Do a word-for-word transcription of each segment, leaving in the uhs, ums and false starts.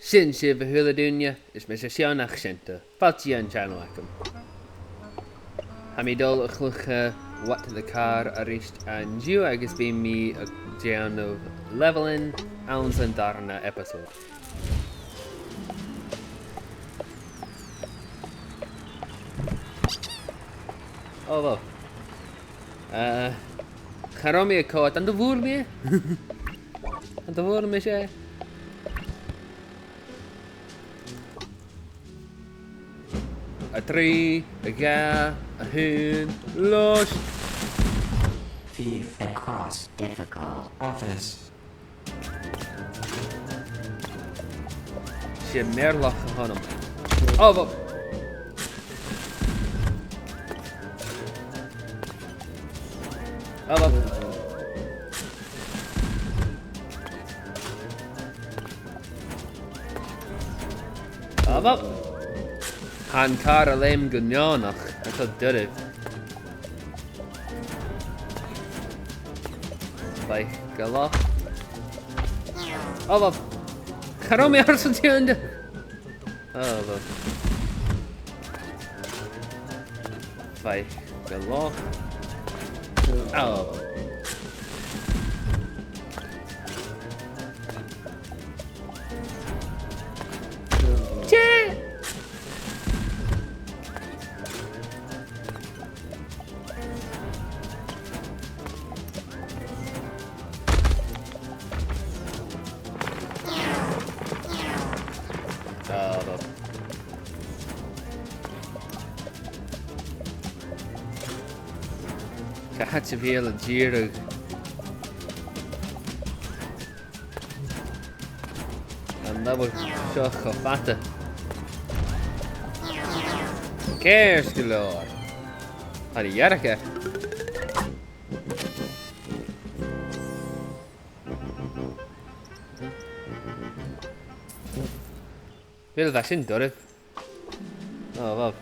Sin sibh, a h-uile duine, is mise Seán Ach Seanta. Fàilte dhan channel agam. Tha mi a' dol a chluich What the Car a-rithist an-diugh agus bidh mi a' dèanamh leveling anns an dàrna episode. Oh, wow. Eh, cha robh mi a' coimhead, an do bhuail mi e? An do bhuail mise e? A trì, a dhà, a h-aon, loisg! Thief across difficult office. 'S e mèirleach a th' annam. Oh, bha-, oh, bha-, oh, bha-, tha an càr a' leum gu neònach, tha e cho doirbh. Faic gu lòch. Oh, bha-, cha robh mi airson tionndaidh. Oh, bha-, faic gu lòch. Oh, bha-, Tè! Ah, bha-, Càit a bheil an dìreadh? An level seo cho fada. Ceart gu leòr. Tha e dhearg. Uill, bha sin doirbh. Oh, wow.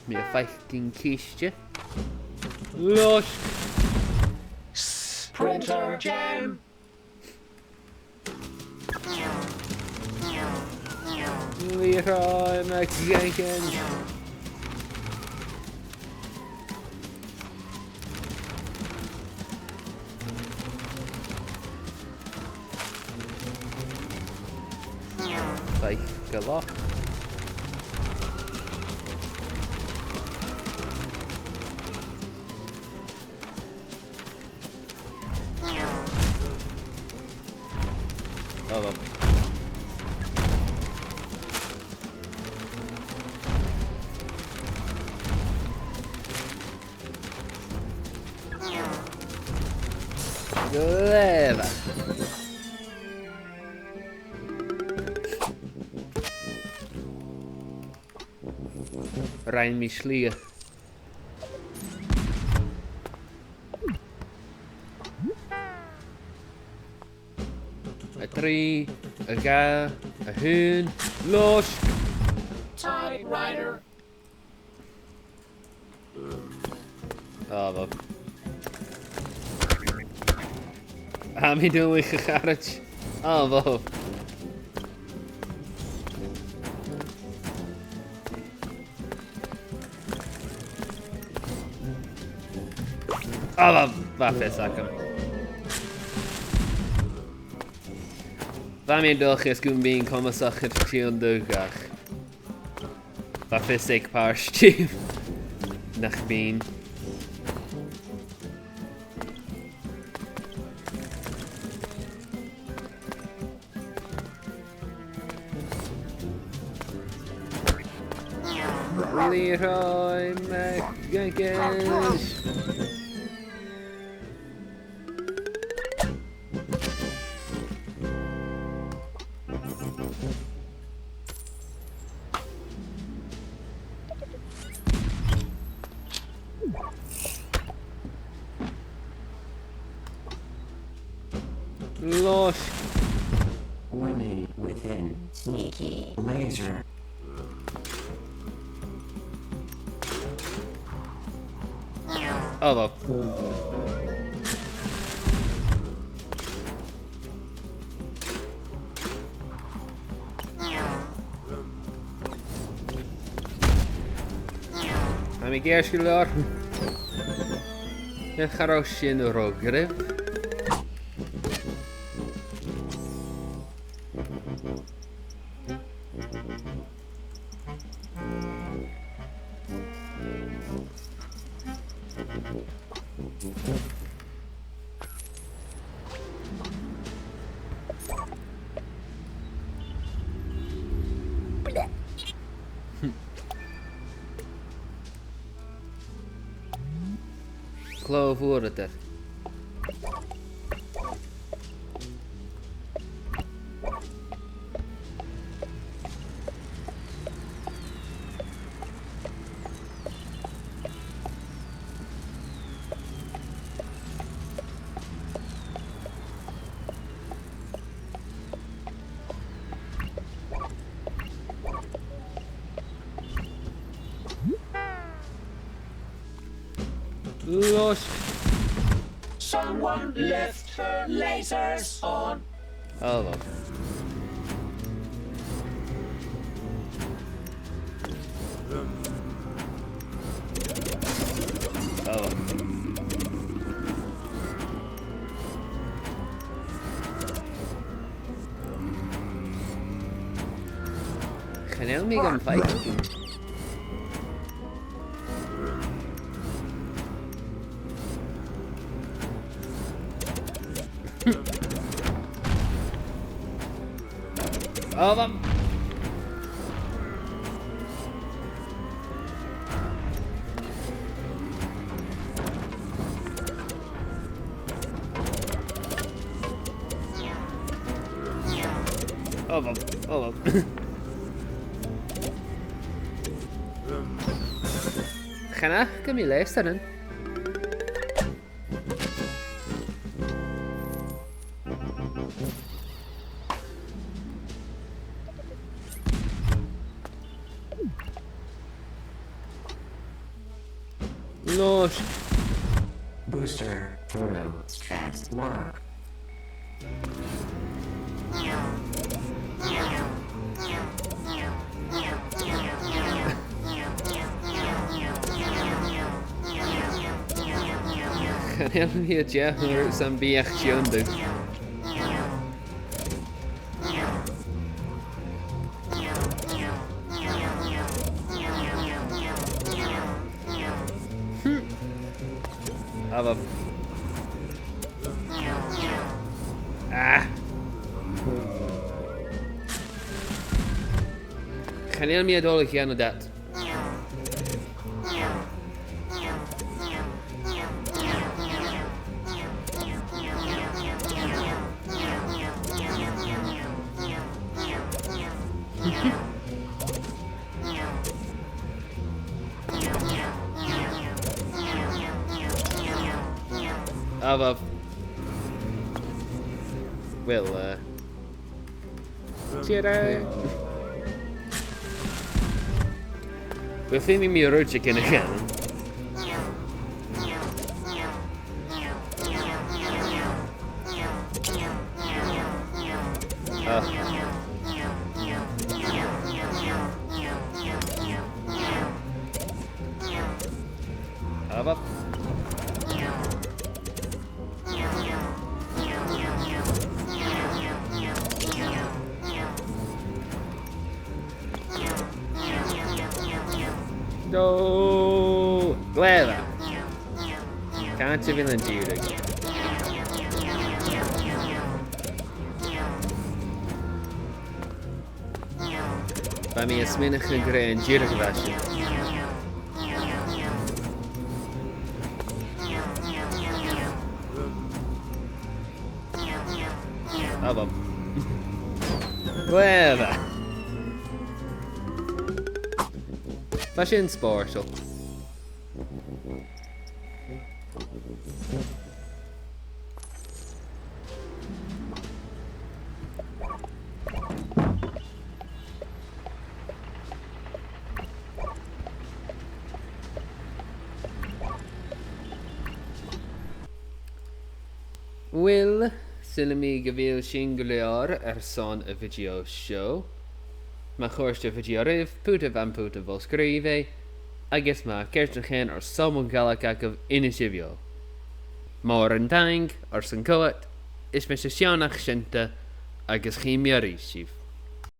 Mi a' faicinn ciste. Loisg! Sprinter Jam! Leroy McJenkins! Faic gu lòch. Oh, well. Glè mhath. Rinn mi slighe. A trì, a dhà, a h-aon, loisg! Tide Rider. Ah, bha. Tha mi dùil a charaid. Ah, bha. Ah, bha, bha fios agam. Bha mi an dòchas gum bithinn comasach air tionndaidh ach bha fios aig pàirt nach bithinn. Leroy McJenkins. Loisg. Winnie within. Sneaky. Laser. Oh, well. Tha mi ag iarraidh gu leòr. Cha robh sin ro ghribh. Clò mhòr a th' ann. Gosh. Someone left her lasers on. Oh, well. Oh, well. Chan eil mi gam faighinn. Oh, um. Oh, um. Oh, um. Chan fhaca mi leis an sin. Nice. Booster through transport. Chan eil mi a' dèanamh rud sam bith ach tionndadh. Hmm. Ah, well. Ah. Chan eil mi a' dol a dhèanamh dad. Ah, well. Well, uh, Jedi. Well, feumaidh mi rud a dhèanamh. Ah. Ah, well. No! Glè mhath. Càit a bheil an dìreadh? Bha mi a' smaoineachadh gur e an dìreadh a bha sin. Ah, bum. Glè mhath. Bha sin spòrsail. Uill, saoilidh mi gu bheil sin gu leòr airson a' video seo. Ma chòrd a' video ribh, put am putan fo-sgrìobhaidh. Agus ma tha ceist no dhà air Sàbaid Ghàidhlig agaibh, innsibh dhomh. Mòran taing airson coimhead, is mise Seònach Seunta agus chì mi a-rithist sibh.